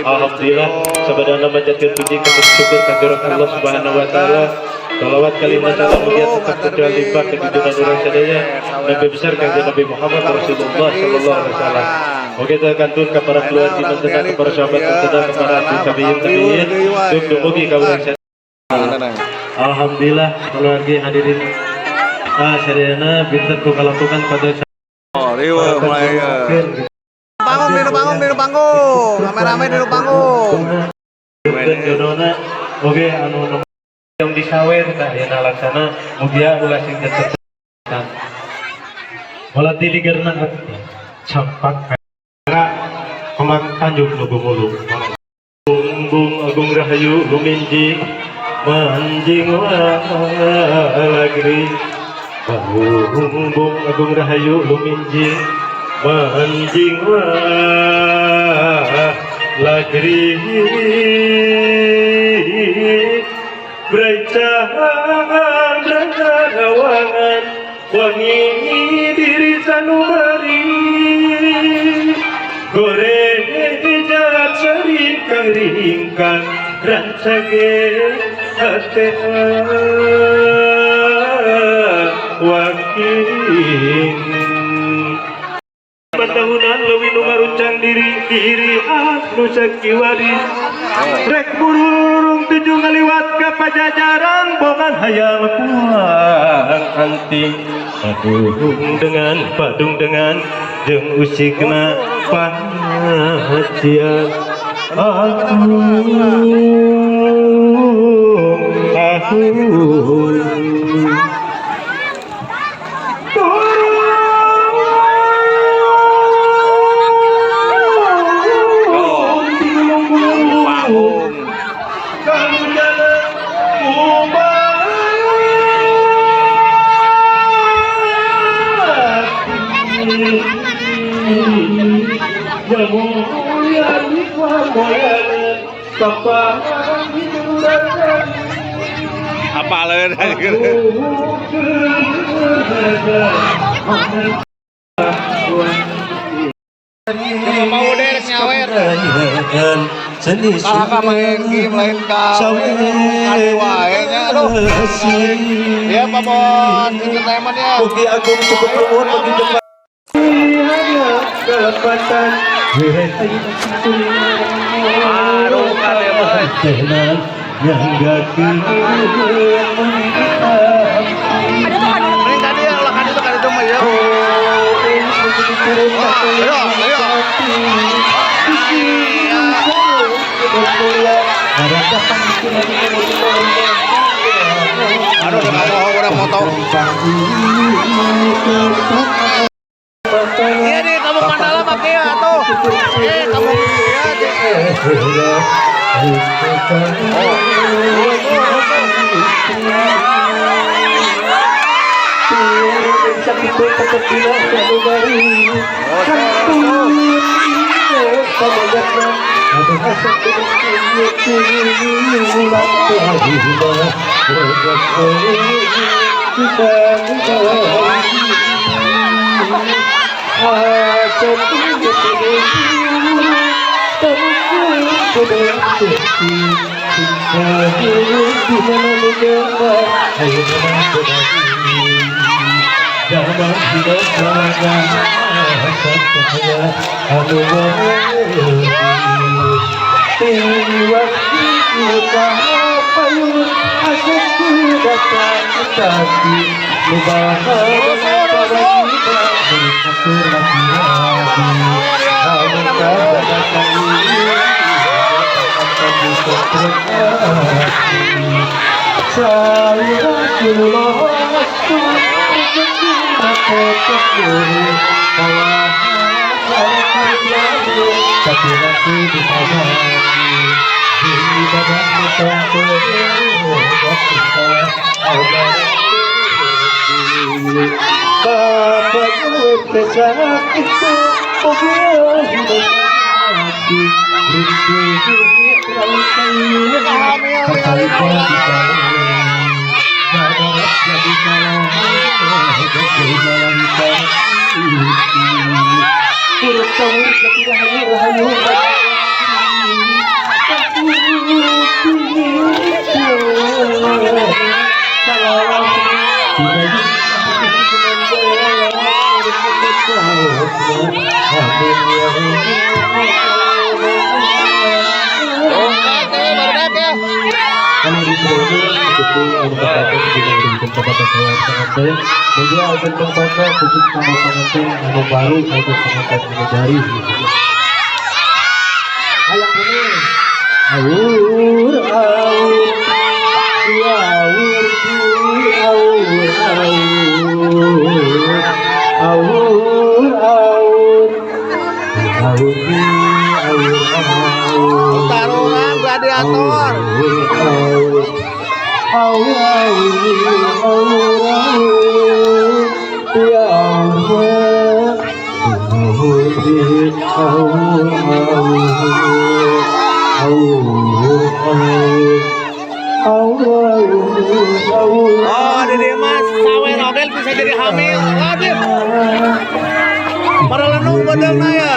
Alhamdulillah, sabadana manjatkeun puji ka syukur ka Allah Subhanahu wa taala. Salawat kalimat salam mugia tetap terjual limpah ke junjungan urang sadaya, Nabi besar Kanjeng Nabi Muhammad Rasulullah sallallahu alaihi wasallam. Oke, kita kantun ke para keluarga mantena, ke para sahabat mantena, ke para tabiin tabiin, dumugi ka urang sadaya. Alhamdulillah, keluarga hadirin sadayana binten ku kalakukan pada Oh, riweuh mulai ya. Panggung di panggung di panggung. Rame-rame di panggung. Dan jodona oge anu yang disawer tah ayeuna laksana, mugia ulah sing tetep ulah diligerna campak ka Kemak Tanjung nu gumulung. Bumbung Agung Rahayu luminjing manjing walagri. Bumbung Agung Rahayu luminjing manjing walagri. Berancang rawangan wangi diri sanubari. Goreng jahat ringkang rancage hate waking. Patahunan leuwih nu ngaruncang diri diri anu sakiwari. Rek burung tujuh ngaliwat ka Pajajaran, bongan hayang pulang anting. Padung dengan padung dengan jeung usikna pacian. Agung ahun. Panggung. Apa leun? Mau derek nyawer. Kalah ka main game lain ka kali wae nya, aduh. Ya, Pak Bos Entertainment ya. Mugi agung cukup luhur bagi jembat kelepatan. Aduh, kali wae. Yang Mending tadi ya ulah kan itu mah ya. Ayo, ayo. Aduh, udah mau udah moto. Iya nih, kamu Mandala pakai ya tuh. Eh, kamu iya deh. Oh. Tarungan gladiator. Oh, di mas sawer oge bisa jadi hamil. Waduh. Marelenung badanna ya.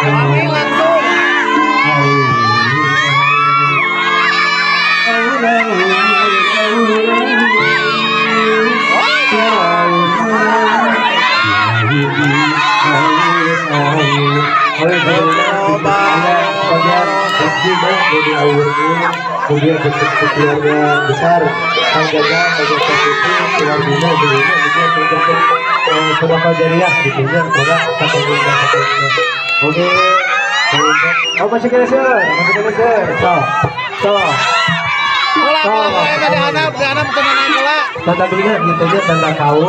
Hamil langsung. Kemudian keluarga besar, keluarga jariah gitu ya, oke. Oh masih kena sir, so. Tanda bina gitu ya, tanda kau.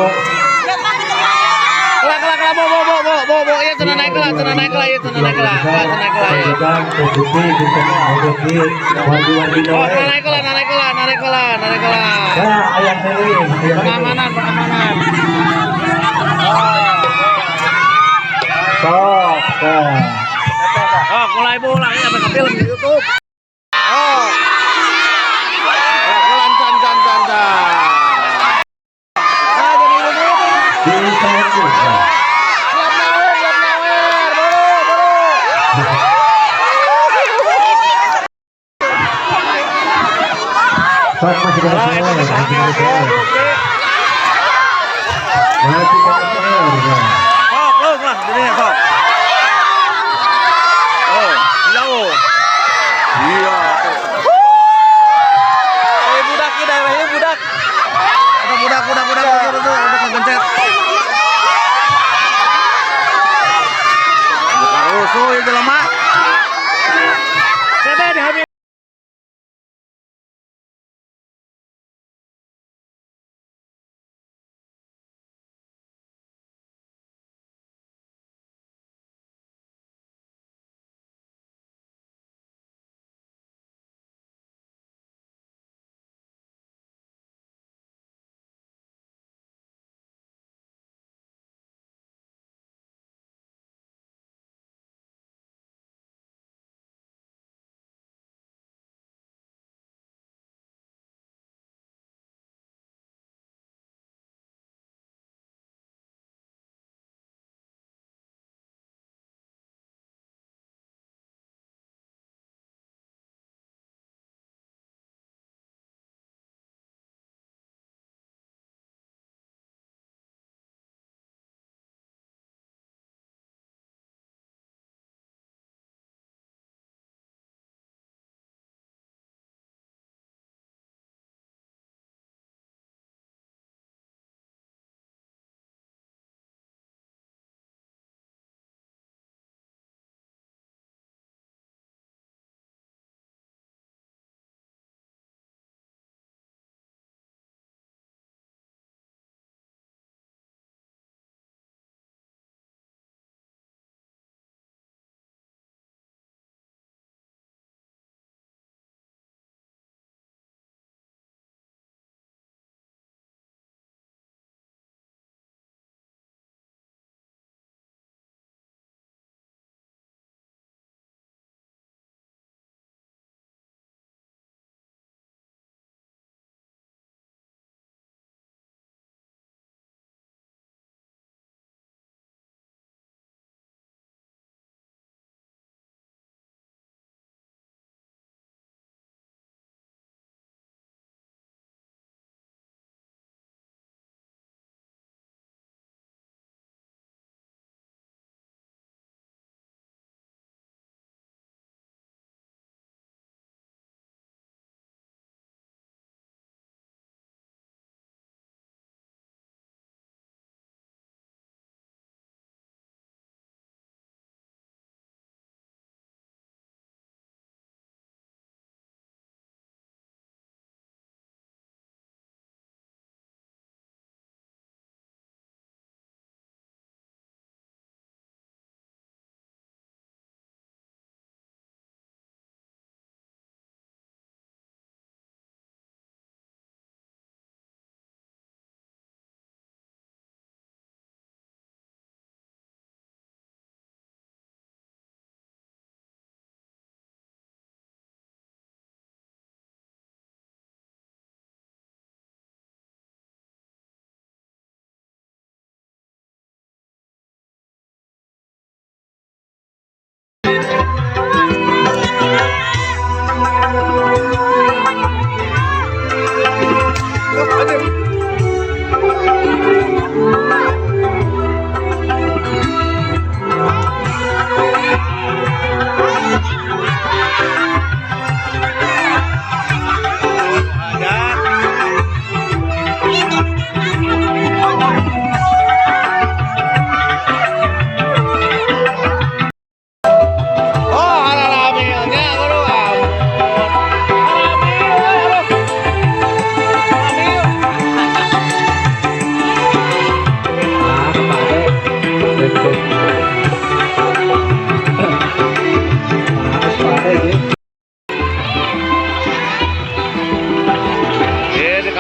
Bo, iya cenah naik lah, iya cenah naik lah, ya. Oh, naik lah. Ya, ayam ini. Pengamanan. Sok. Oh, mulai bola ya, apa film di YouTube. Oh. Can. Ah, jadi Budak.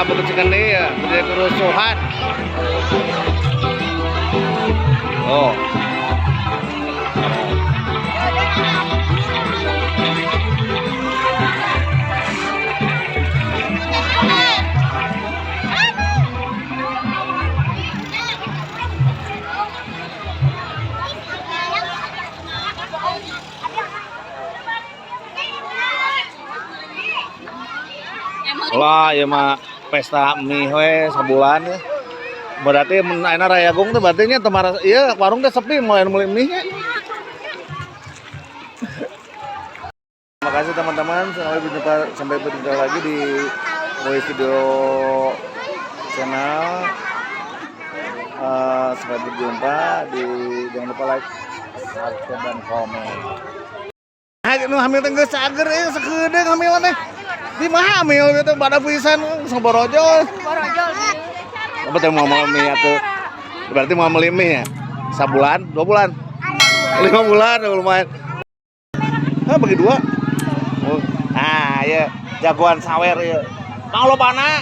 Bukit Cikendi ya, terjadi kerusuhan. Oh. Lah, ya mah pesta mie we sabulan ya. Berarti mun ayeuna Rayagung teh berarti nya temara ieu warung teh sepi mulai meuli mie nya. Terima kasih teman-teman, sampai berjumpa lagi di Roy Studio Channel. Sampai berjumpa di, jangan lupa like, subscribe, dan komen. Nah, nu hamil teh geus cager euy, sakedeung hamil teh. Di mah hamil gitu pada pisan saborojol. Borojol. Apa teh mau beli mie atuh? Berarti mau beli mie ya? Sabulan, 2 bulan, 5 bulan, oh, lumayan. Hah, bagi dua? Oh. Nah, ya jagoan sawer ya. Mang lo mana?